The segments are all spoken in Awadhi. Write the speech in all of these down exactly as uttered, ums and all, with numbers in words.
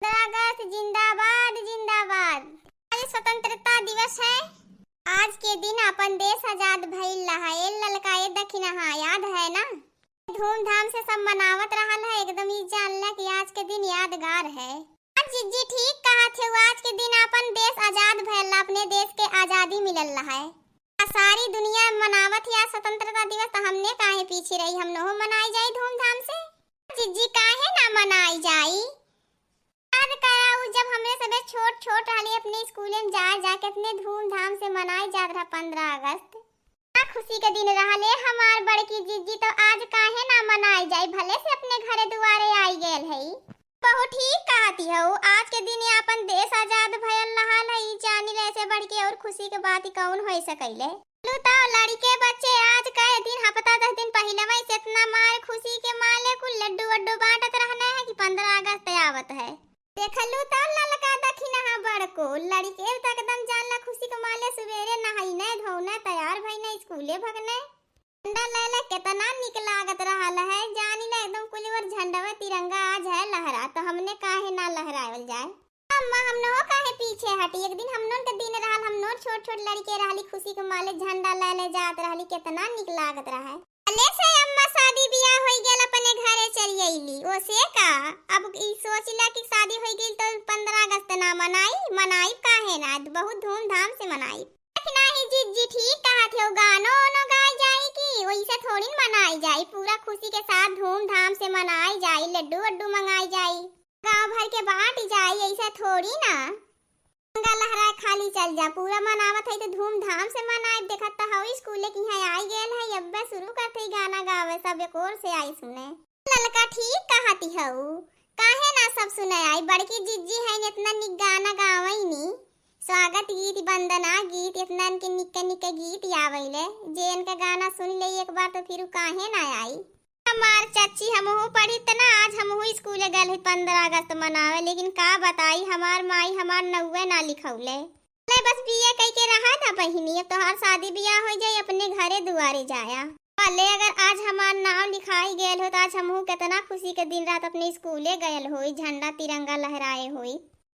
पंद्रह अगस्त जिंदाबाद, जिंदाबाद। आज स्वतंत्रता दिवस है। आज के दिन अपन देश आजाद भइल रहा। ए ललका, ए दखिनहा, याद है ना? धूमधाम से सब मनावत रहल है, एकदम ई जान ले कि आज के दिन यादगार है। हाँ जिज्जी, ठीक कहत हो, आज के दिन अपन देश आजाद भइल, अपने देश के आजादी मिलल रहा है। आ सारी दुनिया मनावत है आज स्वतंत्रता दिवस, तो हमने काहे पीछे रही, हमनहू मनाई जाई धूमधाम से। जिज्जी, काहे ना मनाई जाई? याद कराऊ, जब हमरे सबे छोट छोट रहली, अपने स्कूले में जा जा कितने धूमधाम से मनाई जात रहा पंद्रह अगस्त। का खुशी के दिन रहल ए हमार बड़की जिज्जी, तो आज काहे ना मनाई जाई, भले से अपने घरे दुआरे आई गयल है। बहू, ठीक कहती हो, आज के दिन अपन देश आजाद भयल रहल है, ई जानी ले से बढ़ के और खुशी के बात कौन हो सकैले। लू तो लड़के बच्चे आज के दिन, हफ्ता दस दिन पहिले वही से इतना मार खुशी के माले कुल लड्डू वड्डू बांटत रहने हैं कि पंद्रह अगस्त आवत है। देखलू तब ललका दखिनहा बड़को, लड़के त एकदम जान ला खुशी के माले सुबेरे नहाइने धोने तैयार भइने स्कूले भगने। झंडा ले ले केतना निक लागत रहल है, जानी ला एकदम कुल ओर झंडवा तिरंगा आज है लहरा, तो हमने काहे ना लहरावल जाए। अम्मा, हमनो काहे पीछे हटी, एक दिन हमनोन के दिन रहल, हमनो छोट छोट लड़के रहली, खुशी के माले झंडा ले ले जात रहली, केतना निक लागत रहे। भले से अम्मा शादी बियाह होई गेल, अपने घरे चली अइली। ओसे का, अब ई सोचिला कि शादी होई गेल तो पंद्रह अगस्त ना मनाई, मनाई काहे ना, बहुत धूमधाम से मनाई। लेकिन नाही जिज्जी, ठीक कहत हो, गानो ओनो गाए जाई कि ओइसे थोड़ी न मनाई जाई, पूरा खुशी के साथ धूमधाम से मनाई जाई, लड्डू वड्डू मंगाई जाई, गाँव भर के बांटी जाई, ऐसा थोड़ी ना। तिरंगा लहराए खाली चल जा, पूरा मनावत है तो धूमधाम से मनाए। देखत तो हऊ स्कूले की यहाँ आई गेल है, अब्बे शुरू करते ही गाना गावे, सब एक ओर से आई सुने। ललका ठीक कहती हऊ, काहे ना सब सुने आई, बड़की जिज्जी है, इतना निक गाना गावे नी, स्वागत गीत, वंदना गीत, इतना इनके निक्के निक्के गीत आवेले, जे इनके गाना सुन ले एक बार तो फिर उ काहे ना आई। हमार चाची, हमहू पढ़ी त ना, आज हमहू स्कूले गल है पंद्रह अगस्त मनावे, लेकिन का बताई, हमार माई हमार नौवे ना लिखौले। ले बस बीए कई के रहा था बहिनी, अब तोहार शादी बियाह हो जाए, अपने घरे दुआरे जाया। भले अगर आज हमार नाव लिखाई गयल होत, आज हमहू कितना खुशी के दिन रहत, अपने स्कूले गयल होई, झंडा तिरंगा लहराए होई,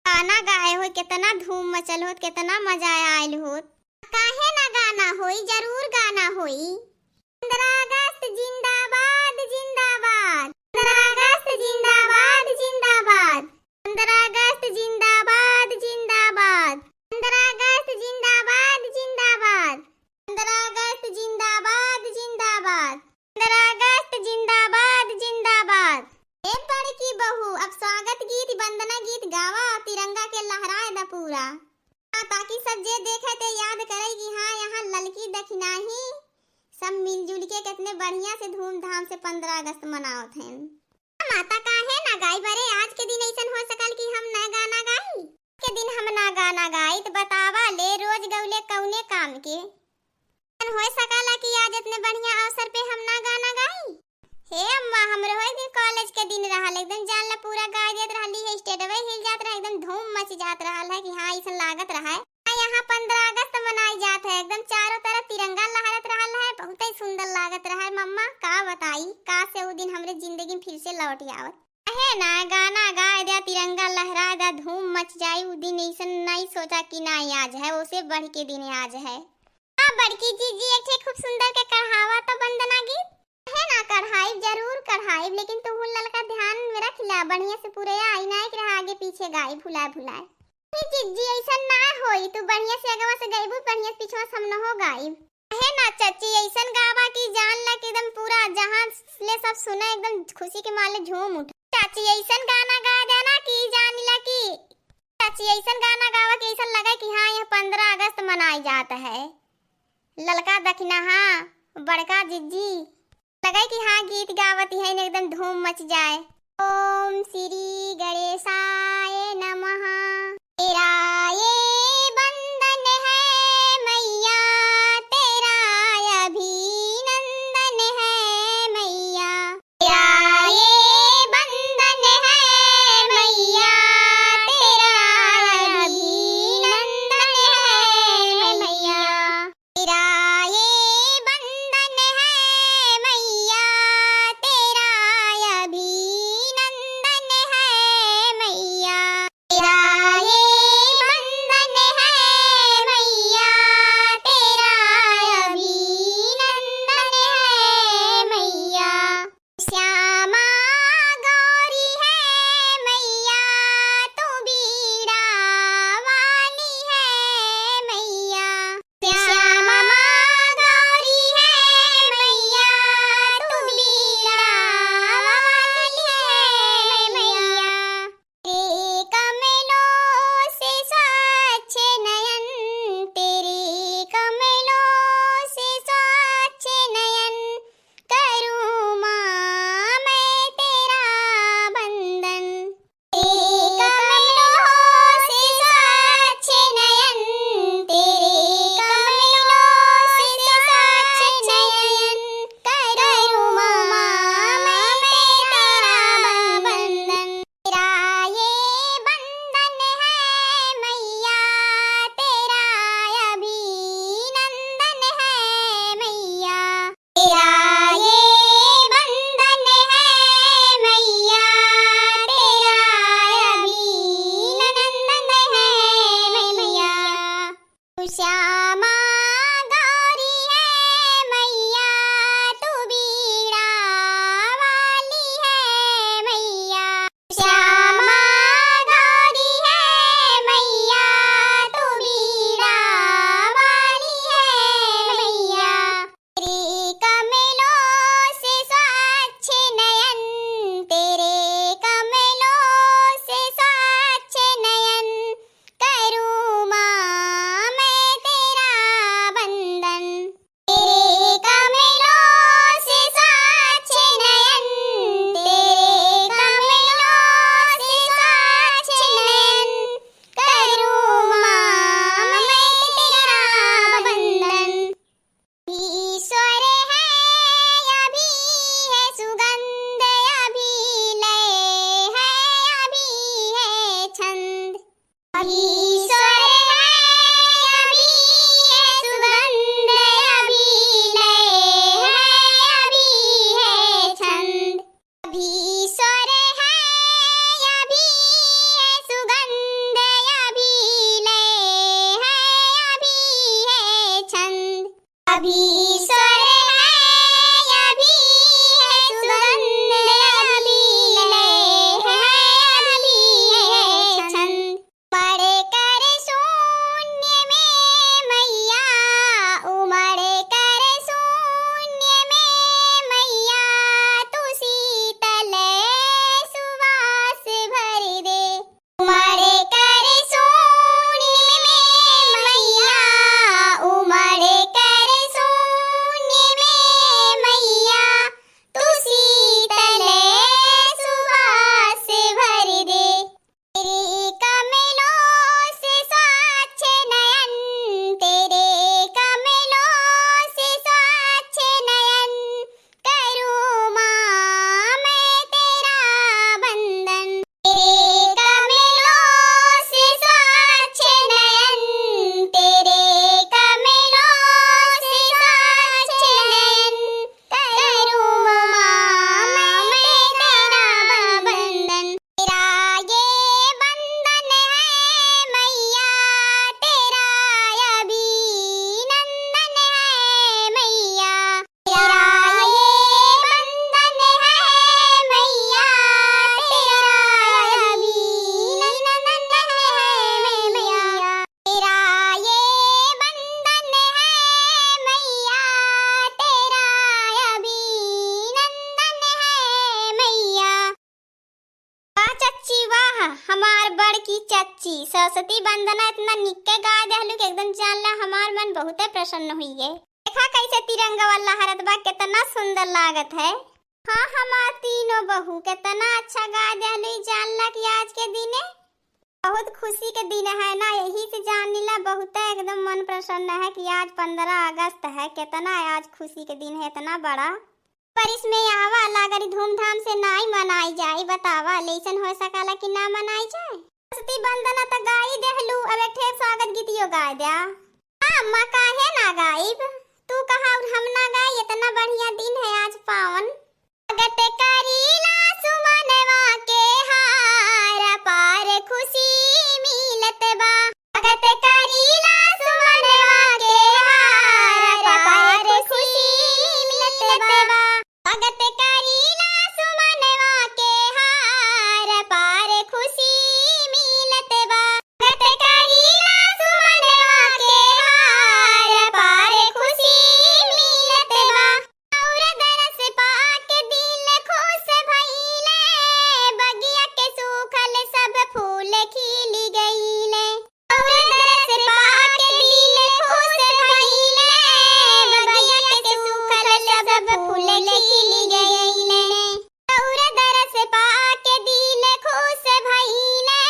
गाना गाए होई, कितना धूम मचल होत, कितना मजा आयल होत। काहे ना गाना होई, जरूर गाना होई। पंद्रह अगस्त जिंदाबाद, जिंदाबाद। पंद्रह अगस्त जिंदाबाद, जिंदाबाद। पंद्रह अगस्त जिंदाबाद, जिंदाबाद। पंद्रह अगस्त जिंदाबाद, जिंदाबाद। पंद्रह अगस्त जिंदाबाद, जिंदाबाद। पंद्रह अगस्त जिंदाबाद, जिंदाबाद। ए बड़की बहू, अब स्वागत गीत, वंदना गीत गावा, तिरंगा के लहराए दा पूरा। हाँ, ताकि सब जे देखे ते याद करे कि हाँ, यहाँ ललकी दखिनाही सब मिलजुल के कितने बढ़िया से धूमधाम से पंद्रह अगस्त मनावत हैं। माता काहे ना गाई बरे, आज के दिन ऐसन हो सकल कि हम न गाना गाई? के दिन हम ना गाना गाई त बतावा ले, रोज गौले कौने काम के? ऐसन हो सकला कि आज इतने बढ़िया अवसर पे हम ना गाना गाई? हे अम्मा, हमरो एक दिन कॉलेज के दिन रहल, एकदम जान ला पूरा गाय देत रहली है, स्टेजवे हिल जात रहा, एकदम धूम मच जात रहल है कि हाँ, ऐसन लागत रहा है। आ, यहाँ पंद्रह अगस्त मनाई जात है, एकदम चारों तरफ तिरंगा लहरत रहल है, बहुत ही सुंदर लागत रहा है। मम्मा, का बताई, का से वो दिन हमरे जिंदगी में फिर से लौट आवत। है ना, गाना गाए द्या, तिरंगा लहराए द्या, धूम मच जाई। उ दिन ऐसन नहीं सोचा कि ना आज है, ओसे बढ़ के दिन आज है। हाँ बड़की जीजी, एक ठे खूब सुंदर के कढ़ावा तो वंदना गीत। है ना, कढ़ाई जरूर कढ़ाई, लेकिन तू ललका ध्यान में रख ला, बढ़िया से पूरे आई ना कि रहा आगे पीछे गाई भुलाए भुलाए। हे जीजी, ऐसन ना होई, तू बढ़िया से अगवा से गाइबू, बढ़िया से पिछवा से हम न हो गाई। है ना चाची, ऐसन गावा कि जान ला कि एकदम पूरा जहां ले सब सुने, एकदम खुशी के माले झूम उठे। चाची, ऐसन गाना गा देना कि जान ला कि, चाची, ऐसन गाना गावा कि ऐसन लगे कि हाँ, यह पंद्रह अगस्त मनाई जात है। ललका दखिनहा, बड़का जिज्जी, लगे कि हाँ, गीत गावत हैं, एकदम धूम मच जाए। ओम श्री गणेशाय नमः। तेरा ये वंदन है मैया, तेरा अभिनंदन है मैया। तेरा ये वंदन है मैया, तेरा अभिनंदन है मैया। तेरा ये वंदन है मैया, तेरा अभिनंदन है मैया। श्यामा गौरी है मैया, तू बीड़ा वाली है मैया। श्यामा गौरी है मैया, तू बीड़ा वाली है मैया। तेरे कमलों से स्वच्छ नयन, तेरे कमलों से स्वच्छ नयन, करूँ माँ मैं तेरा वंदन। तेरे कमलों से स्वच्छ नयन, तेरे कमलों से स्वच्छ नयन, करूँ माँ मैं तेरा वंदन। अभी स्वर है, अभी है सुगंध, अभी लय है, अभी है छंद। अभी स्वर है, अभी है सुगंध, अभी लय है, अभी है छंद। अभी स्वर है, अभी है सुगंध, अभी लय है, अभी है छंद। अभी स्वर है, अभी है सुगंध, अभी लय है, अभी है छंद। उमड़ कर शून्य में मैया, उमड़ कर शून्य में मैया, तू शीतल सुवास भर दे। उमड़ कर शून्य में मैया, उमड़ कर शून्य में मैया, तू शीतल सुवास भर दे। तेरे कमलों से स्वच्छ नयन, तेरे कमलों से स्वच्छ नयन, करूँ माँ मैं तेरा वंदन। तेरे कमलों से स्वच्छ नयन, तेरे कमलों से स्वच्छ नयन, करूँ माँ मैं तेरा वंदन। तेरा ये वंदन है मैया, तेरा अभिनंदन है मैया। तेरा ये वंदन है मैया, तेरा अभिनंदन है मैया। तेरा ये वंदन है मैया, तेरा अभिनंदन है मैया। वाह चच्ची वाह, हमार बड़की चच्ची, सरस्वती वंदना इतना निक्के गाय देहलू कि एकदम जान ला हमार मन बहुते प्रसन्न हुई है। देखा कैसे तिरंगा वाला लहरत बा, कितना सुंदर लागत है। हाँ हमार तीनों बहू, कितना अच्छा गाय देहलू, जान ला कि आज के दिने बहुत खुशी के दिन है ना, यही से जान लीला बहुते एकदम मन प्रसन्न है कि आज पन्द्रह अगस्त है, कितना आज खुशी के दिन है, इतना बड़ा। पर इसमें आवा लागरी धूमधाम से नाई मनाई जाई, बतावा लइसन हो सकाला कि ना मनाई जाए। सरस्वती वंदना त गाई देहलू, अब एक ठे स्वागत गीतियो गाय द्या। हाँ अम्मा, काहे ना गाइब? तू कहा और हम ना गाई, इतना बढ़िया दिन है आज पावन। स्वागत करीला सुमनवा के हार, अपार खुशी मिलत बा। स्वागत करीला सुमनवा के हार, अपार खुशी मिलत बा। स्वागत करीला सुमनवा के हार, अपार खुशी मिलत बा। स्वागत करीला सुमनवा के हार, अपार खुशी मिलत बा। और दरस पाके दिल खुश भइले, बगिया के सूखल सब फूल खिल गइले। और दरस पाके दिल खुश भइले, बगिया के सूखल सब फूल खिल गइले। और दरस पाके दिल खुश भइले,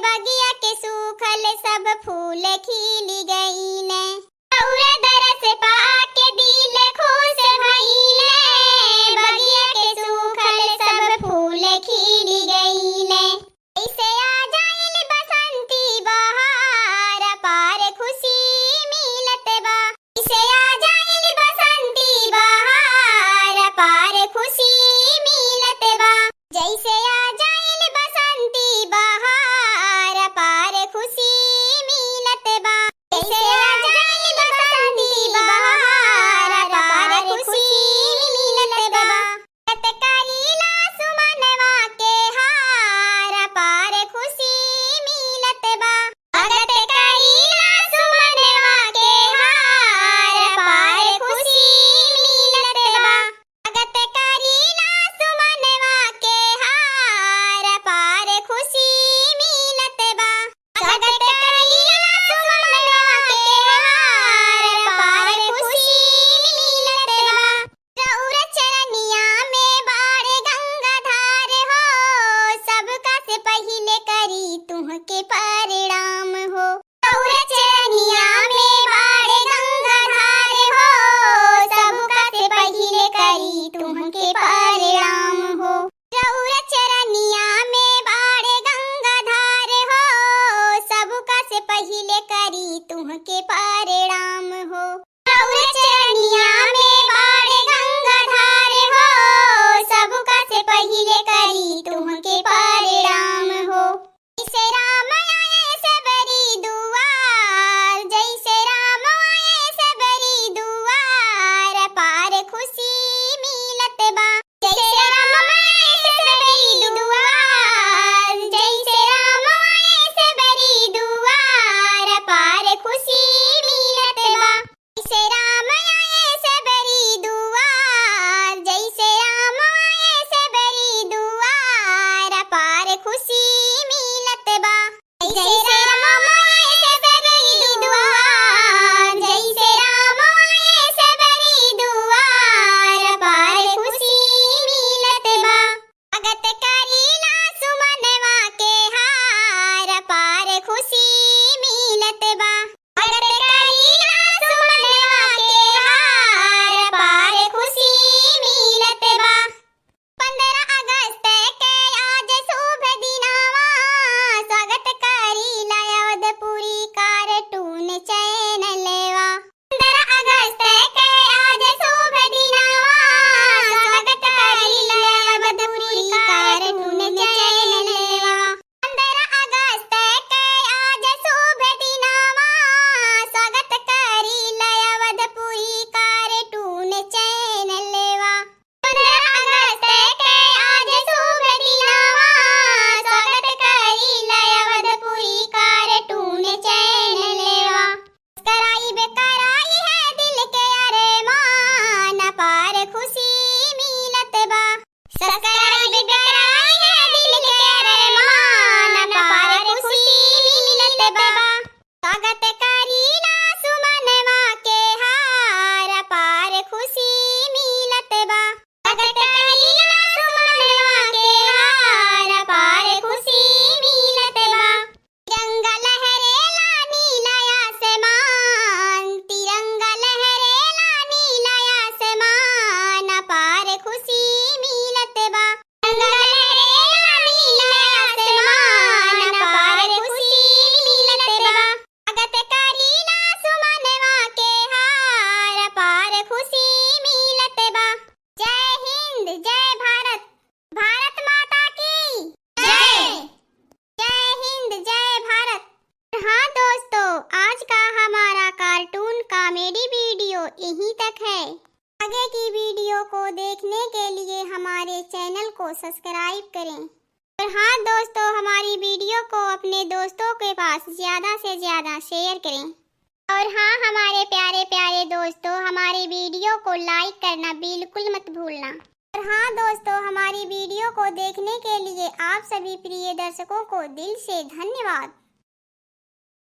बगिया के सूखल सब फूल खिल गइले। और दरस पाके दिल खुश भइले, बगिया के सूखल सब फूल खिल गइले। ऐसे आ जाइल बा परिणाम हो। और चरनिया में बाड़े गंगाधार हो, सबका से पहिले करी तुहके परिणाम हो। जैसे राम आए सबरी दुआर, जैसे राम आए सबरी दुआर, पार खुशी मिलत बा। जैसे राम आए सबरी दुआर, जैसे राम आए सबरी दुआर, पार खुशी मिलत बा। जैसे राम आए सबरी दुआर, जैसे राम आए सबरी दुआर, पार खुशी मिलत बा। जैसे राम आए सबरी दुआर, जैसे राम आए सबरी दुआर, पार खुशी मिलत बा। स्वागत करीला सुमनवा के हार, पार खुशी मिलत बा। स्वागत करीला सुमनवा के हार, पार खुशी मिलत बा। पन्द्रह अगस्त के आज शुभ दिनावा, स्वागत करीला अवधपुरी cartoon channelवा। पन्द्रह अगस्त के आज शुभ दिनावा, स्वागत करीला अवधपुरी cartoon channelवा। पन्द्रह अगस्त के आज शुभ दिनावा, स्वागत करीला अवधपुरी cartoon channelवा। पन्द्रह अगस्त के आज शुभ दिनावा, स्वागत करीला अवधपुरी cartoon channelवा। Subscribe कराई है दिल के अरमान, पार खुशी मिलत बा। Subscribe कराई है दिल के अरमान, पार खुशी मिलत बा। स्वागत करीला सुमनवा के हार, पार खुशी मिलत बा। स्वागत करीला सुमनवा के हार, पार खुशी मिलत बा। तिरंगा लहरेला नीला आसमान, तिरंगा लहरेला नीला आसमान, पार खुशी मिलत बा। तिरंगा लहरेला नीला आसमान, पार खुशी मिलत बा। स्वागत करीला सुमनवा के हार, पार खुशी मिलत बा। जय हिंद, जय भारत, भारत माता की जय। जय हिंद, जय भारत। हाँ दोस्तों, आज का हमारा cartoon comedy video यहीं तक है। आगे की video को देखने के लिए हमारे channel को subscribe करें। और हाँ दोस्तों, हमारी video को अपने दोस्तों के पास ज़्यादा से ज़्यादा share करें। और हाँ हमारे प्यारे प्यारे दोस्तों, हमारी video को like करना बिल्कुल मत भूलना। और हाँ दोस्तों, हमारी video को देखने के लिए आप सभी प्रिय दर्शकों को दिल से धन्यवाद।